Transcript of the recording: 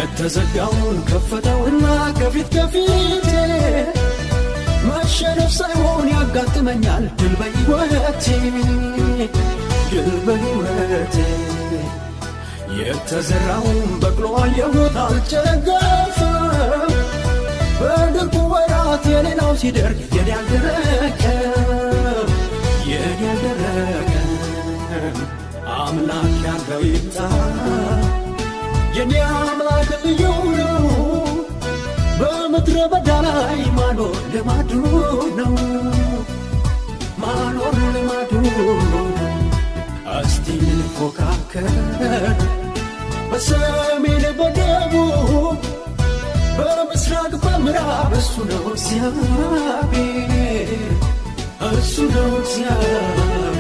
የተዘጋውን ከፈተውና ከፊት ከፊቴ መሸነፍ ሳይሆን ያጋጥመኛል ድል በሕይወቴ፣ ድል በሕይወቴ። የተዘራውን በቅሎ አየሁት አልጨነገፈም። በድርቁ ወራት የሌላው ሲደርቅ የኔ አልደረቀም፣ የኔ አልደረቀም። አምላክ ያለው ይምጣ፣ የኔ አምላክ ልዩ ነው። በምድረ በዳ ላይ ማኖር ልማዱ ነው፣ ማኖር ልማዱ ነው። እስቲ እንፎካከር በሰሜን በደቡብ በምስራቅ በምዕራብ፣ እሱ ነው እግዚአብሔር፣ እሱ ነው እግዚአብሔር።